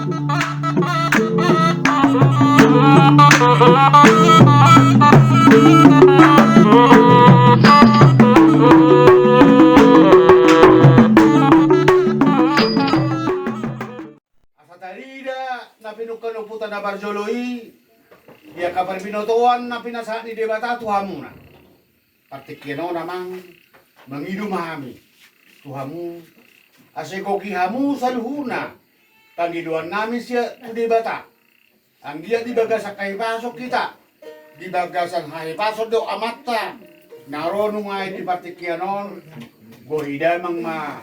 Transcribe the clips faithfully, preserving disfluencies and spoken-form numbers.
Asa tarida na pinungka ni ompunta na parjolo i, di angka parbinotoan na pinasahat ni Debata tu hamuna. Partingkian on amang, mangido ma hami tu hamu, asa gohi hamu saluhutna pangidoan nami sian tu Debata. Anggiat di bagasan hahipason hita, di bagasan hahipason do amanta na ro nunga i di partingkian on, gohi damang ma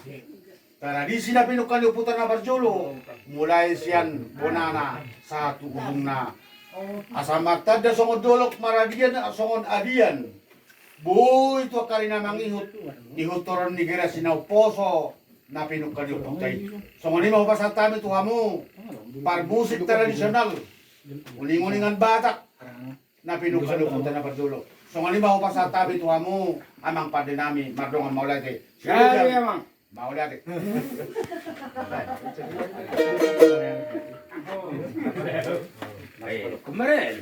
tradisi na pinungka ni ompunta na parjolo, mulai sian bonana sahat tu ujungna. Asa martanda songon dolok, maradian songon adian. Boi tu angka ari na mangihut, ihut toron ni generasi na umposo na pinungka ni ompunta i. Songon i ma hupasahat hami tu hamu parmusik tradisional, uninguningan Batak na pinungka ni ompunta na parjolo. Songon i ma hupasahat hami tu hamu amang pande nami, mardongan mauliate. Gabe amang. Mauliate. Eh, kemarin.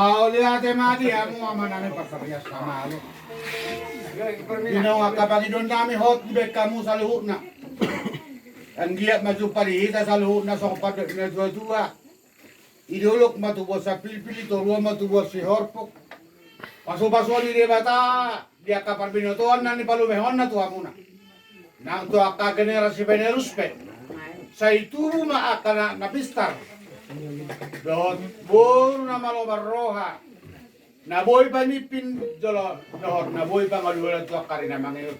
Mauliate ma di hamu amanami partarias na malo. Di naung angka pangidoannami hot dibaen hamu saluhutna. Anggiat ma jumpa di hita saluhutna songon pandok ni natuatua. I dolok ma tubuan sipilpil, i toruan ma tubuan sihorpuk. Pasupasuon ni Debata di angka parbinotoan na nipalumehonna tu hamuna. Nang tu angka generasi penerus pe. Sai tubu ma angka na, na pistar dohot boru na malo marroha, na boi pamimpin jolo dohot na boi pangalualuan tu angka ari na mangihut.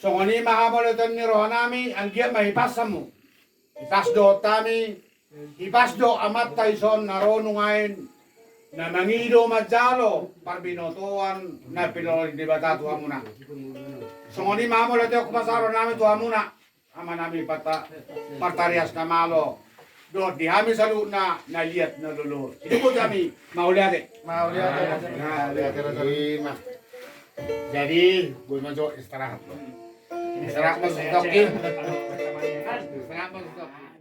Songon i ma hamauliateon ni rohanami, anggiat ma hipas hamu. Hipas dohot hami, hipas dohot amanta dison na ro nuaeng, na mangido manjalo parbinotoan na pinaloan ni Debata tu hamuna. Songon i ma hamauliateonku, pasahaton nami tu hamuna amanami parta-, partarias na malo dohot di hami saluhutna na liat na lolo. Sidung ma hami, mauliate. Mauliate. Mauliate. Jadi boi ma jo istirahat. Istirahat ma sudah. Istirahat ma sudah.